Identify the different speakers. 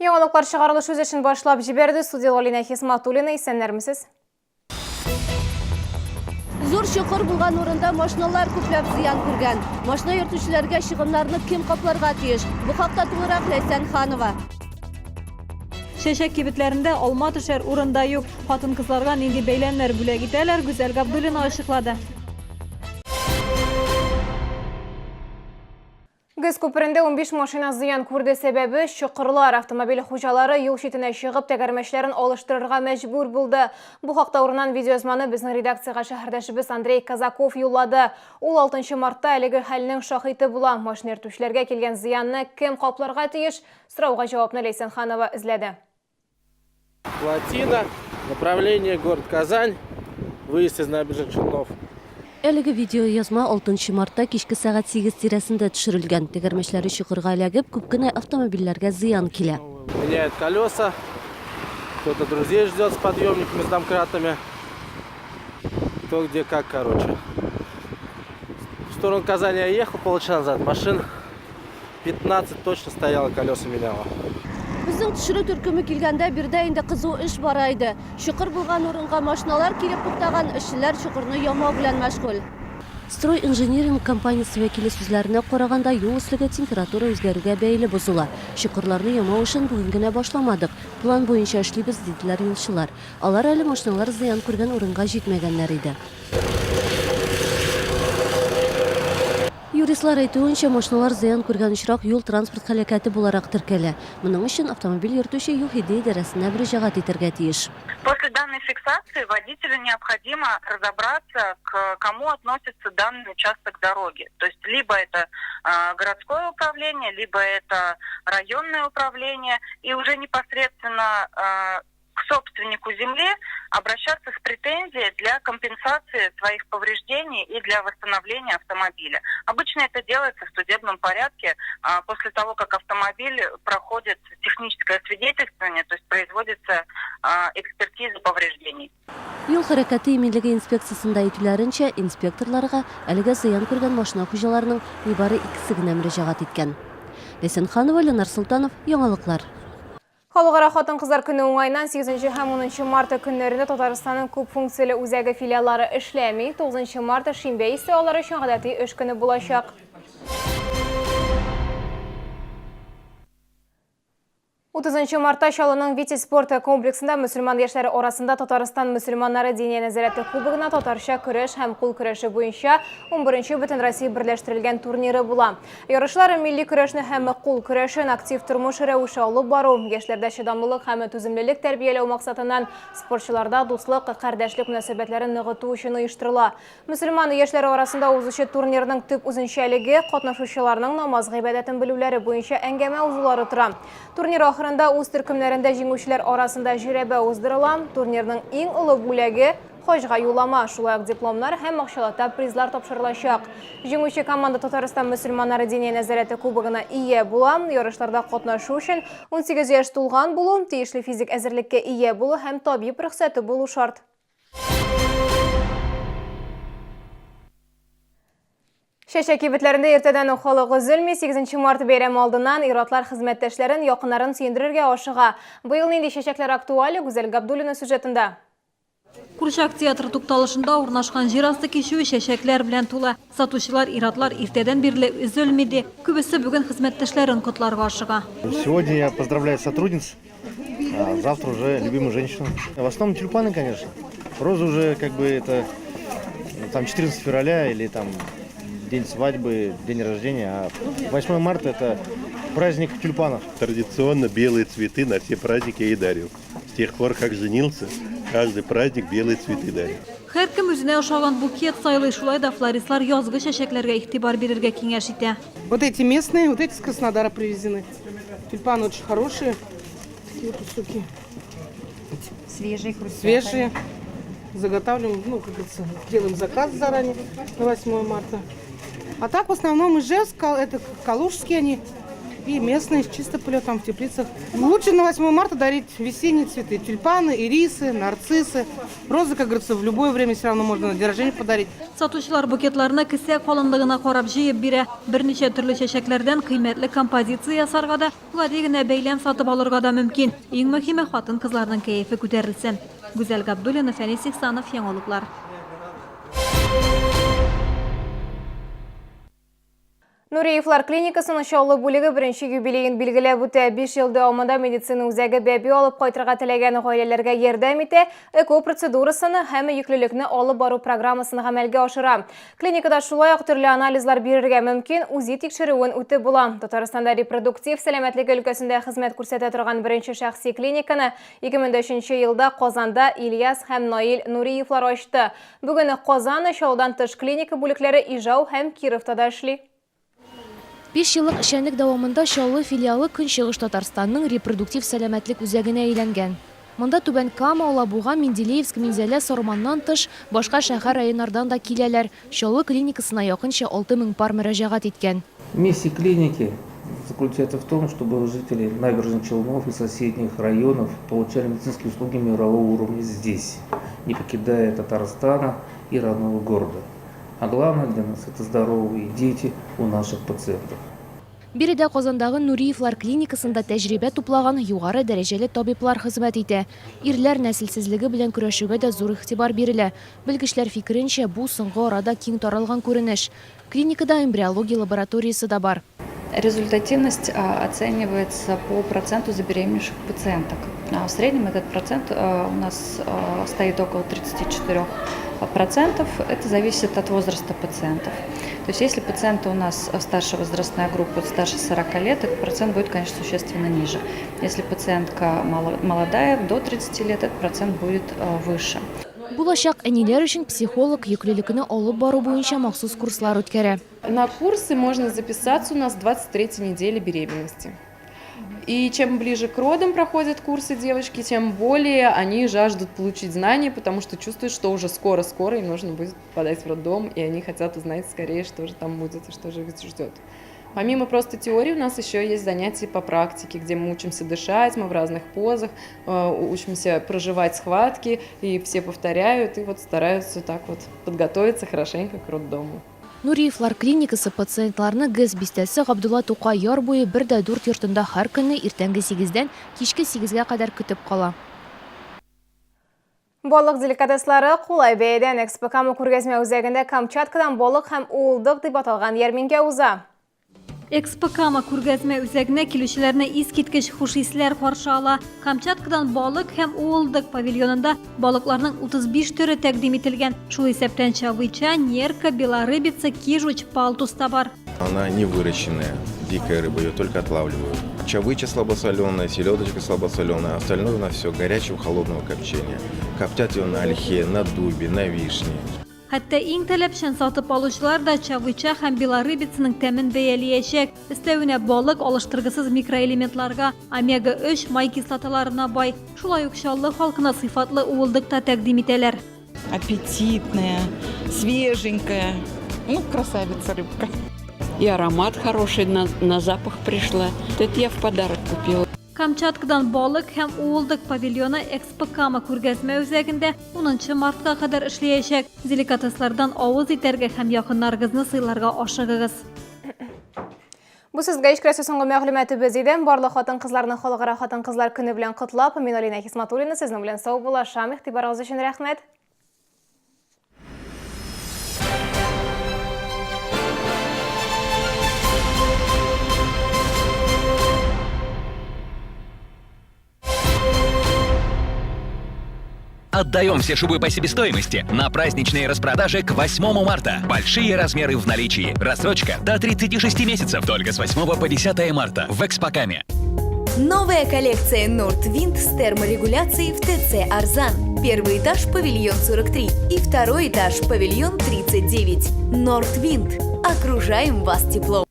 Speaker 1: Яңалыклар чыгарылыш үз эшен башлап җибәрде. Студия Алина Хисматуллина, исәннәрмесез?
Speaker 2: Зур чокыр булган урында машиналар күпләп зыян күргән. Машина йөртүчеләргә чыгымнарны кем капларга тиеш? Бу хакта тулырак Ләйсән Ханова.
Speaker 3: Чәчәк кибетләрендә алма төшәр урын да юк. Хатын-кызларга нинди бәйләмнәр бүләк итәләр, Гүзәл Габдуллина ачыклады.
Speaker 1: ГЭС күперендә 15 машина зыян күрде. Сәбәбе чокырлар. Автомобиль хуҗалары юл читенә чыгып, тәгәрмәчләрен алыштырырга мәҗбүр булды. Бу хакта урыннан видеоязманы безнең редакциягә шәһәрдәшебез Андрей Казаков юллады. Ул 6 мартта әлеге хәлнең шаһиты була. Машина йөртүчеләргә килгән зыянны кем капларга тиеш? Сорауга җавапны Ләйсән Ханова эзләде.
Speaker 4: Плотина, направление город Казань, выезд из набережных Челнов.
Speaker 2: Әлеге видеоязма 6 мартта кичке сәгать 8 тирәсендә төшерелгән. Тәгәрмәчләре чокырга эләгеп, күп кенә автомобильләргә зыян килә.
Speaker 4: Меняют колеса, кто-то друзей ждет с подъемниками, с домкратами. Кто где как, короче. В сторону Казани я ехал полчаса назад, машин 15 точно стояла, колеса меняла.
Speaker 2: Безнең төшерү төркеме килгәндә биредә инде кызу эш бара иде. Чокыр булган урынга машиналар килеп туктаган, эшчеләр чокырны ямау белән мәшгуль. Стройинжиниринг компаниясе вәкиле сүзләренә караганда, юл өслеге температура үзгәрүгә бәйле бозыла. Чокырларны ямау эшен бүген генә башламадык. План буенча эшлибез, диделәр юлчылар. Алар әле машиналар зыян күргән урынга җитмәгәннәр иде. Юристлар әйтүенчә, машиналар зыян күргән очрак юл-транспорт һәлакәте буларак теркәлә. Моның өчен автомобиль йөртүче ЮХИДИ идарәсенә мөрәҗәгать итәргә тиеш.
Speaker 5: После данной фиксации водителю необходимо разобраться, к кому относится данный участок дороги. То есть либо это городское управление, либо это районное управление, и уже непосредственно к собственнику земли обращаться с претензией для компенсации своих повреждений и для восстановления автомобиля. Обычно это делается в судебном порядке после того, как автомобиль проходит техническое освидетельствование, то есть производится экспертиза повреждений.
Speaker 2: Юл хәрәкәте иминлеге инспекциясендә әйтүләренчә, инспекторларга әлегә зыян күргән машина хуҗаларының нибары икесе генә мөрәҗәгать иткән. Ләйсән Ханова, Ленар Солтанов, Яңалыклар.
Speaker 1: Халыкара хатын-кызлар көне уңаеннан 8 һәм 10 марта көннәрендә Татарстанның күп функцияле үзәге филиаллары эшләми. 9 марта шимбә исә алар өчен гадәти эш көне булачак. 30 мартта Чаллының Витязь спорт комплексында мөселман яшьләре арасында Татарстан мөселманнары Диния нәзарәте кубогына татарча көрәш һәм кул көрәше буенча 11 Бөтенроссия берләштерелгән турниры була. Ярышлар милли көрәшне һәм кул көрәшен актив тормыш рәвеше алып бару, яшьләрдә чыдамлылык һәм түземлелек тәрбияләү максатыннан спортчыларда дуслык, кардәшлек мөнәсәбәтләрен ныгыту өчен оештырыла. Мөселман яшьләре арасында узучы турнирның төп үзенчәлеге, катнашучыларның намаз гыйбадәтен белүләре буенча әңгәмә узулары тора. Турнир ахырында үз төркемнәрендә җиңүчеләр арасында жирәбә уздырыла. Турнирның иң олы бүләге, Хаҗга юллама, шулай ук дипломнар һәм акчалата призлар тапшырылачак. Җиңүче команда Татарстан мөселманнары Диния нәзарәте кубогына ия була. Ярышларда катнашу өчен 18 яшь тулган булу, тиешле физик әзерлеккә ия булу һәм табиб рөхсәте булу шарт. Чәчәк кибетләрендә иртәдән үк халык өзелми. 8 март бәйрәме алдыннан ир-атлар хезмәттәшләрен, якыннарын сөендерергә ашыга. Быел нинди чәчәкләр актуаль? Гүзәл Габдуллина сюжетында.
Speaker 3: Курчак театры тукталышында урнашкан җир асты кичүе чәчәкләр белән тулы. Сатучылар, ир-атлар иртәдән бирле өзелми ди. Күбесе бүген хезмәттәшләрен котларга ашыга.
Speaker 6: Сегодня я поздравляю сотрудниц, а завтра уже любимую женщину. В основном тюльпаны, конечно. Розы уже как бы это там 14 февраля или там день свадьбы, день рождения. А 8 марта это праздник тюльпанов.
Speaker 7: Традиционно белые цветы на все праздники я и дарю. С тех пор, как женился, каждый праздник белые цветы дарю.
Speaker 3: Һәркем үзенә ошаган букет сайлый, шулай да флористлар язгы чәчәкләргә игътибар бирергә киңәш итә.
Speaker 8: Вот эти местные, вот эти с Краснодара привезены. Тюльпаны очень хорошие. Такие вот высокие.
Speaker 9: Свежие, хрустящие.
Speaker 8: Свежие. Заготавливаем, ну, как говорится, делаем заказ заранее на 8 марта. А так в основном Ижевск, это калужские они. И местные из Чистополя там в теплицах. Лучше на 8 марта дарить весенние цветы. Тюльпаны, ирисы, нарциссы. Розы, как говорится, в любое время все равно можно на день рождения подарить.
Speaker 3: Сатучылар букетларны кесә калынлыгына карап җыеп бирә. Берничә төрле чәчәкләрдән кыйммәтле композиция ясарга да, гади генә бәйләм сатып алырга да мөмкин. Иң мөһиме, хатын-кызларның кәефе күтәрелсен. Гүзәл Габдуллина, Фәнис Ихсанов, Яңалыклар.
Speaker 1: Нуриевлар клиникасының Чаллы бүлеге беренче юбилеен билгеләп үтә. 5 ел дәвамында медицина үзәге бәби алып кайтырга теләгән гаиләләргә ярдәм итә, ЭКО процедурасын һәм йөклелекне алып бару программасын гамәлгә ашыра. Клиникада шулай ук төрле анализлар бирергә мөмкин, УЗИ тикшерүен үтеп була. Татарстанда репродуктив сәламәтлеге өлкәсендә хезмәт күрсәтә торган беренче шәхси клиниканы 2003 елда Казанда Ильяс һәм Наил Нуриевлар ачты. Бүген Казан, Чаллыдан тыш клиника бүлекләре Ижау һәм Кировта да эшли.
Speaker 10: Биш еллык эшчәнлек дәвамында Чаллы филиалы Көнчыгыш Татарстанның репродуктив сәламәтлек үзәгенә әйләнгән. Монда Түбән Кама, Алабуга, Менделеевск, Минзәлә, Сарманнан тыш, башка шәһәр-районнардан да киләләр. Чаллы клиникасына якынча 6000 пар мөрәҗәгать иткән.
Speaker 11: Миссия клиники заключается в том, чтобы жители Набережных Челнов и соседних районов получали медицинские услуги мирового уровня здесь, не покидая Татарстана и родного города. А главное для нас – это здоровые дети у наших пациентов.
Speaker 10: Биредә Казандагы Нуриевлар клиникасында тәҗрибә туплаган югары дәрәҗәле табиблар хезмәт итә. Ирләр нәселсезлеге белән көрәшүгә дә зур игътибар бирелә. Белгечләр фикеренчә, бу соңгы арада киң таралган күренеш. Клиникада эмбриология лабораториясе дә бар.
Speaker 12: Результативность оценивается по проценту забеременевших пациенток. В среднем этот процент у нас стоит около 34%. Это зависит от возраста пациентов. То есть если пациенты у нас старшая возрастная группа, старше 40 лет, этот процент будет, конечно, существенно ниже. Если пациентка молодая, до 30 лет, этот процент будет выше.
Speaker 10: Булачак әниләр өчен психолог йөклелекне алып бару буенча махсус курслар үткәрә.
Speaker 13: На курсы можно записаться у нас с 23 недели беременности. И чем ближе к родам проходят курсы девочки, тем более они жаждут получить знания, потому что чувствуют, что уже скоро-скоро им нужно будет попадать в роддом, и они хотят узнать скорее, что же там будет и что же их ждет. Помимо просто теории у нас еще есть занятия по практике, где мы учимся дышать, мы в разных позах, учимся проживать схватки, и все повторяют, и вот стараются так вот подготовиться хорошенько к роддому.
Speaker 10: Нуриевлар клиникасы пациентларны ГЭС бистәсе Габдулла Тукай яр буе 1 дә 4 йортында һәр көнне иртәнге 8дән кичке 8гә кадәр көтеп кала.
Speaker 1: Балык деликатеслары кулай бәядән. Экспо күргәзмә үзәгендә Камчаткадан балык һәм уылдык дип аталган ярминкә уза.
Speaker 3: Экспо Кама күргәзмә үзәгенә килүчеләрне искиткеч хуш исләр каршы ала. Камчаткадан балык һәм уылдык павильонында балыкларның 35 төре тәкъдим ителгән. Шул исәптән чавыча, нерка, белорыбица, кижуч, палтус та бар.
Speaker 14: Она не выращенная, дикая рыба, ее только отлавливают. Чавыча слабосоленая, селедочка слабосоленая, остальное у нас все горячего, холодного копчения. Коптят ее на ольхе, на дубе, на вишне.
Speaker 3: Хәтта иң таләпчән сатып алучылар да чавыча һәм белорыбицаның тәмен бәяләячәк. Өстәвенә балык алыштыргысыз микроэлементларга, омега-3 май кислоталарына бай. Шулай ук Чаллы халкына сыйфатлы уылдык та тәкъдим итәләр.
Speaker 15: Аппетитная, свеженькая. Ну, красавица рыбка. И аромат хороший, на запах пришла. Это я в подарок купила.
Speaker 3: Камчаткадан балык һәм уылдык павильоны Экспо Кама күргәзмә үзәгендә 10 мартка кадәр эшләячәк. Деликатеслардан авыз итәргә һәм якыннарыгызны сыйларга ашыгыгыз.
Speaker 1: Бу сезгә ишкерәсе соңгы мәгълүматыбыз иде. Барлык хатын-кызларны Халыкара хатын-кызлар көне белән котлап, мин Алина Хисматуллина сезнең белән саубуллашам. Игътибарыгыз өчен рәхмәт.
Speaker 16: Отдаем все шубы по себестоимости на праздничные распродажи к 8 марта. Большие размеры в наличии. Рассрочка до 36 месяцев. Только с 8 по 10 марта в Экспокаме.
Speaker 17: Новая коллекция Nordwind с терморегуляцией в ТЦ «Арзан». Первый этаж павильон 43 и второй этаж павильон 39. Nordwind. Окружаем вас теплом.